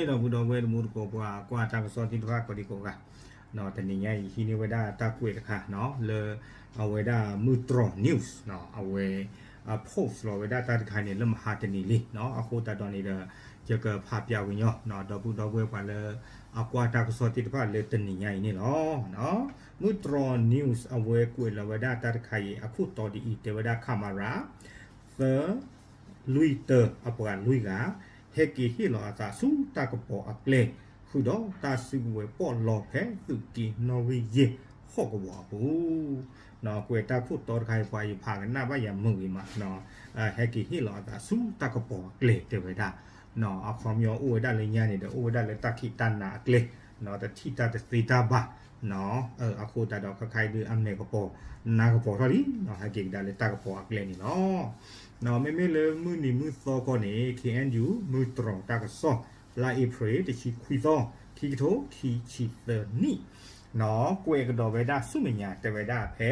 ဒီပုၢ်ဒီဝဲၢ်တံၤသကိး ပှၤကွၢ်တၢ်ကစီၣ်သ့ၣ်တဖၣ်ကိးဒံကိးဂၤ, တနံၤညါအံၤဟံးန့ၢ်ဝဲဒၣ်တၢ်ကွဲးတခါလၢ အဝဲဒၣ်မုၢ်တြီၤ news အဝဲ post လီၤဝဲဒၣ်တၢ်တခါန့ၣ်လၢမဟါတနံၤလံ, အဃိသတးဒီးန့ၣ်ဒီး ယကဖးပၠးဝံၤညီ ဒီပုၢ်ဒီဝဲၢ်ပှၤလၢအကွၢ်တၢ်ကစီၣ်သ့ၣ်တဖၣ်လၢတနံၤညါအံၤန့ၣ်လီၤ. မုၢ်တြီၤ news အဝဲကွဲးလီၤဝဲဒၣ်တၢ်တခါအံၤ အခိၣ်တီဒ်အံၤ တဲဝဲဒၣ် camera သၢ လွံၢ်တၢ အပှၤလွံၢ်ဂၤ ဟဲက့ၤဟ့ၣ်လီၤအသးဆူတၢ်ကပီၤအကျဲ, ဃုာ်ဒီးတၢ်စုကဝဲၤပီၣ်လီၤဖဲသုးက့နီၣ်ဂံၢ်ယဲၢ်ဟီၣ်ကဝီၤအပူၤ, ကွဲးတၢ်ခိၣ်တီတခါအံၤ ပှၤယဖးကနၣ်ဘၣ်ယၤမုာ်ဂ့ၤမး, ဟဲက့ၤဟ့ၣ်လီၤအသးဆူတၢ်ကပီၤအကျဲတဲဝဲဒၣ်, အခီပညီအိၣ်ဝဲဒၣ်လၢညါန့ၣ်ဒီး အိၣ်ဝဲဒၣ်လၢတၢ်ခံးတၢ်နၤအကျဲ, တထံၣ်တၢ်တသ့တၢ်ဘၣ်, အဃိသတးဒီးခဲခါအံၤဒုးအမဲာ်ကပီၤနါကပီၤထီၣ်လံ, ဟဲက့ၤကဒါလၢတၢ်ကပီၤအကျဲန့ၣ်လီၤ. မ့မ့ၢ်လၢမုၢ်နံၤမုၢ်သီခီန့ၣ် ခ့ၣ်အဲၣ်ယူၣ် မုၢ်တြီၤတၢ်ကစီၣ် လါအ့ဖြ့ၣ် တဆံခွံသီ ခံကထိခံဆံသၢနံၣ်, ကွဲးကဒီးဝဲဒၣ်ဆူမဲာ်ညါတဲဝဲဒၣ်ဖဲ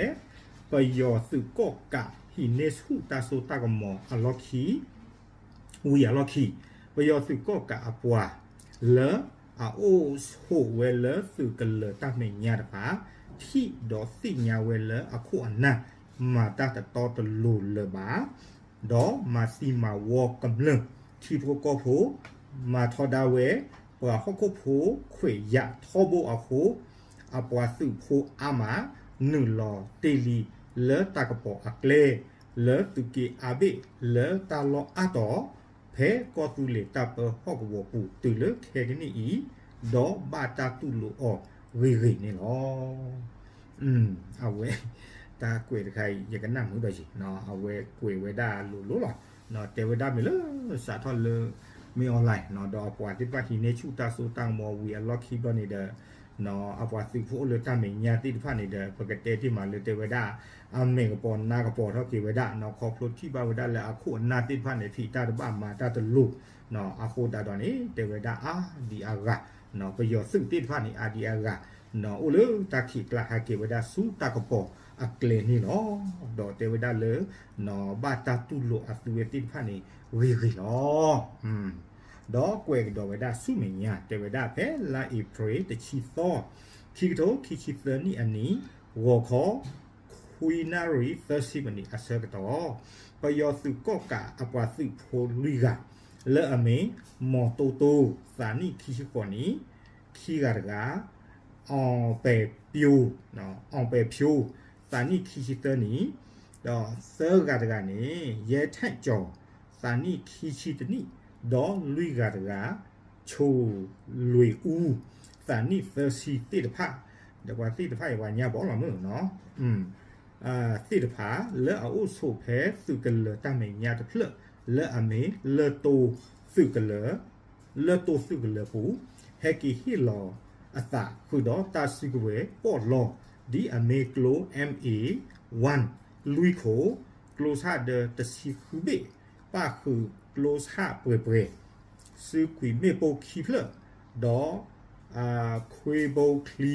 ပယီၤသုးကီၣ်ကး ဟံးန့ၢ်ဆူၣ်တၢ်စိတၢ်ကမီၤအလီၢ်ခံ ဝံၤအလီၢ်ခံ, ပယီၤသုးကီၣ်ကးအပှၤ လၢအအိၣ်ဆိးဝဲလၢသုးကလၢၤတၢ်မဲာ်ညါတဖၣ် ထံၣ်ဒီးသ့ၣ်ညါဝဲလၢအခိၣ်အနၢ် မၤတၢ်တတီတလိၤလၢၤဘၣ်, ဒီးမၤသံမၤဝီကမျၢၢ် ထံဖိကီၢ်ဖိ မၤထီဒါဝဲ ပှၤဟီၣ်ခိၣ်ဖိခွဲးယာ်ထီဘိအဃိ အပှၤသုးဖိအါမး နုာ်လီၤတ့ၢ်လံလၢတၢ်ကပီၤအကျဲ လၢသုးက့အါဘ့ၣ်လၢတၢ်လီၢ်အါတီၤ ဖဲကီၢ်သူလ့ၤတၢ်ပၢဟီၣ်ကဝီၤပူၤတုၤလၢခဲကနံၣ်အံၤ, ဒီးဘၣ်တၢ်တူၢ်လိာ်အီၤဂ့ၤဂ့ၤန့ၣ်လီၤ. အဝဲ တၢ်ကွဲးတခါအံၤ ယကနၣ်မုာ်ဒီးယံၤ, အဝဲကွဲးဝဲဒၣ်လိၤလိၤလီၤ. တဲဝဲဒၣ်မ့ၢ်လၢ စးထီၣ်လၢ မ့ၢ် online ဒီးအပှၤသ့ၣ်တဖၣ်ဟံးန့ၢ်ဆူၣ်တၢ်စိတၢ်ကမီၤဝံၤအလီၢ်ခံဘျီန့ၣ်ဒီး အပှၤသုးဖိအိၣ်လၢတၢ်မဲာ်ညါသ့ၣ်တဖၣ်န့ၣ်ဒီး ပကတဲတ့ၢ်မးလၢတဲဝဲဒၣ် အမဲာ်ကပီၤနါကပီၤထီၣ်က့ၤဝဲဒၣ် ခီဖျိထံၣ်ဘၣ်ဝဲဒၣ်လၢအခိၣ်အနၢ်သ့ၣ်တဖၣ်န့ၣ် ဖံးတၢ်တဘၣ်မၤတၢ်တလိၤ အဃိသတးဒီးန့ၣ် တဲဝဲဒၣ်အါဒံအါဂၤ ပယီၤသုးသ့ၣ်တဖၣ်န့ၣ် အါဒံအါဂၤ အိၣ်လၢတၢ်ခံးကျါဟဲက့ၤဝဲဒၣ်ဆူတၢ်ကပီၤအကျဲန့ၣ်လီၤ. ဒီးတဲဝဲဒၣ်လၢ ဘၣ်တၢ်တူၢ်လိာ်အသုဝဲသ့ၣ်တဖၣ်န့ၣ် ဂ့ၤဂ့ၤလီၤ. ဒီးကွဲးကဒီးဝဲဒၣ်ဆူမဲာ်ညါ တဲဝဲဒၣ်ဖဲလါအ့ဖြ့ၣ် တဆံသီ ခံကထိခံဆံသၢနံၣ်အနံၤ ဂီၤခီ ခွံနၣ်ရံၣ်သၢဆံမံးနံးအဆၢကတီၢ် ပယီၤသုးကီၣ်ကးအပှၤသုးဖိလွံၢ်ဂၤ လၢအမ့ၢ် မီၤတိတိ သးနံၣ်ခံဆံဃိးနံၣ် ခံဂၤတဂၤ, အီၣ်ပဲာ်ပျိ, အီၣ်ပဲာ်ဖၠိ, သးနံၣ်ခံဆံသၢနံၣ်, ဒီးသၢဂၤတဂၤန့ၣ် ယဲထဲကၠီၤ သးနံၣ်ခံဆံတနံၣ်, ဒီးလွံၢ်ဂၤတဂၤ ဆိၣ်လွံၢ်အူ, သးနံၣ်သၢဆံသ့ၣ်တဖၣ်, ဒီးပှၤသ့ၣ်တဖၣ်အံၤပှၤညါဘီလီၤမုၢ်နီၤ သ့ၣ်တဖၣ် လၢအအိၣ်ဆိးဖဲသုးကလၢၤတၢ်မဲာ်ညါတဖျၢၣ် လၢအမ့ၢ် လၢတိသုးကလၢၤ, လၢတိသုးကလၢၤပူၤ ဟဲက့ၤဟ့ၣ်လီၤအသးဃုာ်ဒီးတၢ်စုကဝဲၤပီၣ်လီၤ ဒ်အမ့ၢ်ကျိ MA one လွံၢ်ခိၣ်, ကျိဆၣ်ဒၢတဆံဃုဘ့ၣ်, ပၣ်ဃုာ်ကျိဆၣ်ပှဲၤပှဲၤ, စုကွံာ်မ့ၣ်ပိၢ်ခံဖျၢၣ်, ဒီး ခွ့ဘိချံ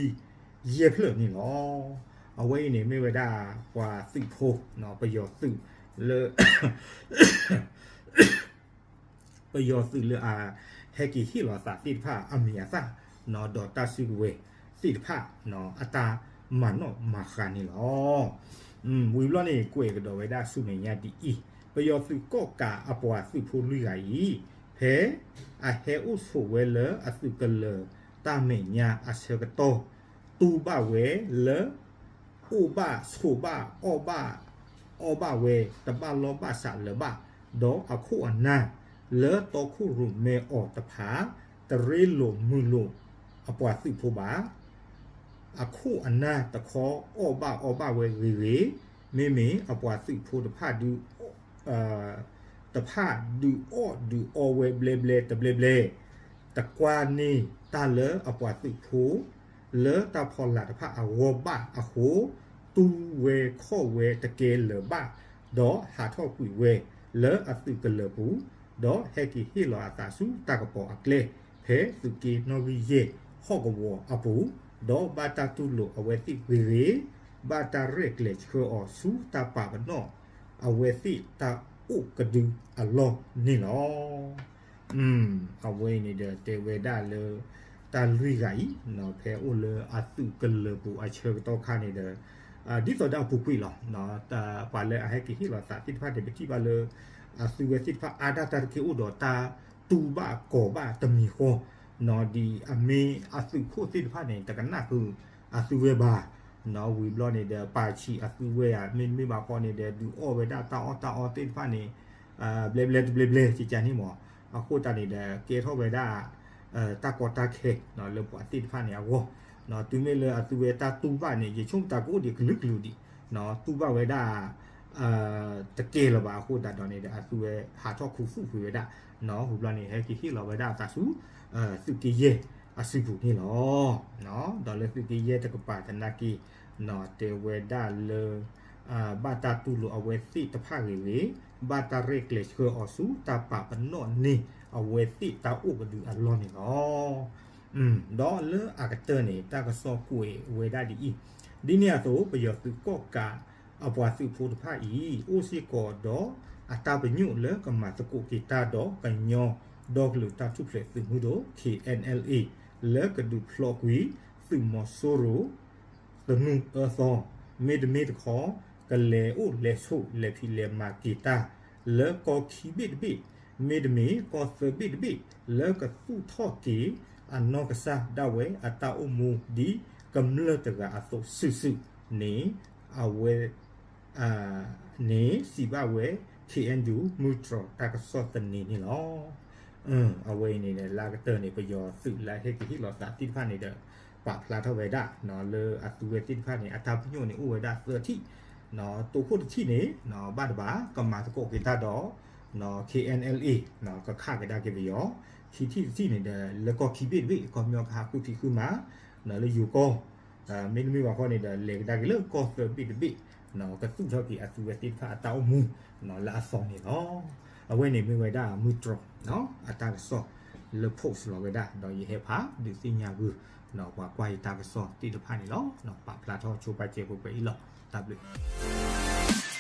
ယဲၢ်ဖျၢၣ်န့ၣ်လီၤ. အဝဲအံၤန့ၣ်မ့ၢ်ဝဲဒၣ်ပှၤသုးဖိ, ပယီၤသုးလၢ ပယီၤသုးလၢအဟဲက့ၤဟ့ၣ်လီၤအသးသ့ၣ်တဖၣ်အမံၤအသၣ်, ဒီးတၢ်စုကဝဲၤသ့ၣ်တဖၣ် အတၢ်မၤနီၣ်မၤဃါန့ၣ်လီၤ. ဝံၤဘျီန့ၣ် ကွဲးကဒီးဝဲဒၣ်ဆူမဲာ်ညါဒ်အံၤ, ပယီၤသုးကီၣ်ကးအပှၤသုးဖိလွံၢ်ဂၤအံၤ, ဖဲအဟဲအိၣ်ဆိးဝဲလၢအသုးကလၢၤတၢ်မဲာ်ညါအဆၢကတီၢ် တူၢ်ဘၣ်ဝဲလၢ အိၣ်ဘၣ်ဆိးဘၣ်အီၣ်ဘၣ် အီၣ်ဘၣ်ဝဲ တဘၣ်လီၢ်ဘၣ်စးလၢၤဘၣ်, ဒီးအခိၣ်အနၢ် လၢတီခိၣ်ရိၣ်မဲအီၤတဖၣ် တရ့လိာ်မုာ်လိာ်အပှၤသုးဖိဘၣ်. အခိၣ်အနၢ်တခီအီၣ်ဘၣ်အီဘၣ်ဝဲဂ့ၤဂ့ၤ, မ့မ့ၢ်အပှၤသုးဖိတဖၣ်ဒုး တဖၣ်ဒုးအီၣ်ဒုးအီဝဲဘျဲဘျဲတဘျဲဘျဲ, တကွၢ်န့ၢ်တၢ်လၢအပှၤသုးဖိ လၢတၢ်ဖီလာ်တဖၣ်အဂီၢ်ဘၣ်အဃိ, တူၢ်ဝဲခီၣ်ဝဲတကဲလၢၤဘၣ်, ဒီးဟးထီၣ်ကွံာ်ဝဲလၢအသုးကလၢၤပူၤ, ဒီးဟဲက့ၤဟ့ၣ်လီၤအသးဆူတၢ်ကပီၤအကျဲ ဖဲသုးက့နီၣ်ဂံၢ်ယဲၢ်ဟီၣ်ကဝီၤအပူၤ, ဒီးဘၣ်တၢ်တူၢ်လိာ်အဝဲသ့ၣ်ဂ့ၤဂ့ၤ, ဘၣ်တၢ်ရဲၣ်ကျဲၤဆှၢအီၤဆူတၢ်ပာ်ပနီၣ်အဝဲသ့ၣ်တၢ်အိၣ်ကဒုအလီၢ်န့ၣ်လီၤ. အဝဲအံၤန့ၣ်ဒီး တဲဝဲဒၣ်လၢ တၢ်လွံၢ်ဂၤအံၤ ဖဲအိၣ်လၢအသုးကလၢၤပူၤအဆၢကတီၢ်ခါန့ၣ်ဒီး ဒ်သိးဒီးအပူၤကွံာ်လီၤ. ပှၤလၢအဟဲက့ၤဟ့ၣ်လီၤသးသ့ၣ်တဖၣ်န့ၣ် ပထံၣ်ဘၣ်လၢ အသုးဝဲသ့ၣ်တဖၣ်အါဒၣ်တၢ်တက့ၢ် အိၣ်ဒီးတၢ်တူၢ်ဘၣ်ကီၤဘၣ်တမံၤဃီ ဒ်အမ့ၢ်အသုးခိၣ်သ့ၣ်တဖၣ်န့ၣ် တကနၣ်ဃုာ်အသုးဝဲဘၣ်. ဝံၤဘျီန့ၣ်ဒီး ပာ်ဆံးအသုးဝဲဧါ မ့တမ့ၢ်ဘၣ်ဃီန့ၣ်ဒီး ဒုးအီၣ်ဝဲဒၣ်တၢ်အီၣ်တၢ်အီသ့ၣ်တဖၣ်န့ၣ် ဘျဲဘျဲတဘျဲဘျဲ ကကန့ၣ်မး. အဃိသတးန့ၣ်ဒီး ကဲထီၣ်ဝဲဒၣ် တၢ်ကီတၢ်ခဲ လၢပှၤသ့ၣ်တဖၣ်န့ၣ်အဂီၢ်. တုၤမ့ၢ်လၢအသုးဝဲတၢ်တူၢ်ဘၣ်န့ၣ် ယဆိကမိၣ်တၢ်ကအိၣ်ဒံးကလုာ်ကလုာ်ဒံး တူၢ်ဘၣ်ဝဲဒၣ် တကဲလၢၤဘၣ်အဃိသတးဒီးန့ၣ်ဒီး အသုးဝဲဟးထီၣ်ခူသူၣ်ကွံာ်ဝဲဒၣ် ဝံၤဘျီန့ၣ် ဟဲက့ၤဟ့ၣ်လီၤဝဲဒၣ်အသးဆူ သုးက့ယဲၢ်အစုပူၤန့ၣ်လီၤ. ဒီးလၢသုးက့ယဲၢ်တကပၤသနာ်က့ တဲဝဲဒၣ်လၢ ဘၣ်တၢ်တူၢ်လိာ်အဝဲသ့ၣ်တဖၣ်ဂ့ၤဂ့ၤ, ဘၣ်တၢ်ရဲၣ်ကျဲၤဆှၢအီၤဆူတၢ်ပာ်ပနီၣ်န့ၢ်အဝဲသ့ၣ်တၢ်အိၣ်ကဒုအလီၢ်န့ၣ်လီၤ. ဒီးလၢအကတၢၢ်န့ၣ် တၢ်ကစီၣ်ကွဲးဝဲဒၣ်ဒ်အံၤ, ဒ်န့ၣ်အသိး ပယီၤသုးကီၣ်ကး အပှၤသုးဖိတဖၣ်အံၤ အိၣ်စ့ၢ်ကီးဒီးအတၢ်ပညိၣ်လၢကမၤသကိးက့ၤတၢ်ဒီးကညီဒီကလုာ်တၢ်ထူၣ်ဖျဲးသုးမုၢ်ဒိၣ် K N L A လၢကဒုးဖျိးကွံာ် သုးမီၤစိရိၤ သနူအၢသီ, မ့တမ့ၢ်တခီ ကလဲၤအိၣ်လဲၤဆိးလဲၤဖံးလဲၤမၤက့ၤတၢ် လၢကီၢ်ခံဘ့ၣ်တဘ့ၣ်, မ့တမ့ၢ်ကီၢ်သၢဘ့ၣ်တဘ့ၣ် လၢကသူၣ်ထီၣ်က့ၤအနီၢ်ကစၢ်ဒၣ်ဝဲအတၢ်အိၣ်မူဒ်ကမျၢၢ်တဂၤအသိးစုာ်စုာ်န့ၣ် အဝဲ န့ၣ်စံးဘၣ်ဝဲ K N U မုၢ်တြီၤတၢ်ကစီၣ်သန့န့ၣ်လီၤ. အဝဲအံၤန့ၣ် လၢအကတၢၢ်န့ၣ် ပယီၤသုးလၢဟဲက့ၤဟ့ၣ်လီၤသးသ့ၣ်တဖၣ်န့ၣ်ဒီး ပာ်ဖျါထီၣ်ဝဲဒၣ် လၢအသုးဝဲသ့ၣ်တဖၣ်န့ၣ် အတၢ်ပညိၣ်န့ၣ်အိၣ်ဝဲဒၣ်သၢထံၣ်, တိခိၣ်တထံၣ်န့ၣ် ဘၣ်တဘၣ် ကမၤသကိးက့ၤတၢ်ဒီး K N L A ကခးကဒါက့ၤပယီၤ, ခံထံၣ်တထံၣ်န့ၣ်ဒီး လၢကီၢ်ခံဘ့ၣ်တဘ့ၣ် ကီၢ်မညီကဟးဃုဖံးဃုမၤ လၢယိၤကီၢ် မ့တမ့ၢ်ဘၣ်ဃီန့ၣ်ဒီး လဲၤကဒါက့ၤလၢကီၢ်သၢဘ့ၣ်တဘ့ၣ် ကသူၣ်ထီၣ်က့ၤအသုးဝဲသ့ၣ်တဖၣ်အတၢ်အိၣ်မူ လၢအသီန့ၣ်လီၤ. အဝဲန့ၣ်မ့ၢ်ဝဲဒၣ်မုၢ်တြီၤ အတၢ်ကစီၣ်လၢ post လီၤဝဲဒၣ် ဒီးယဟဲဖးဒုးသ့ၣ်ညါဂုာ် ပှၤကွၢ်ယတၢ်ကစီၣ်သ့ၣ်တဖၣ်န့ၣ်လီၤ. ပာ်ဖျါထီၣ်ဆိပာ်စဲပှဲၤပှဲၤအံၤလီၤ. တၢ်ဘျုး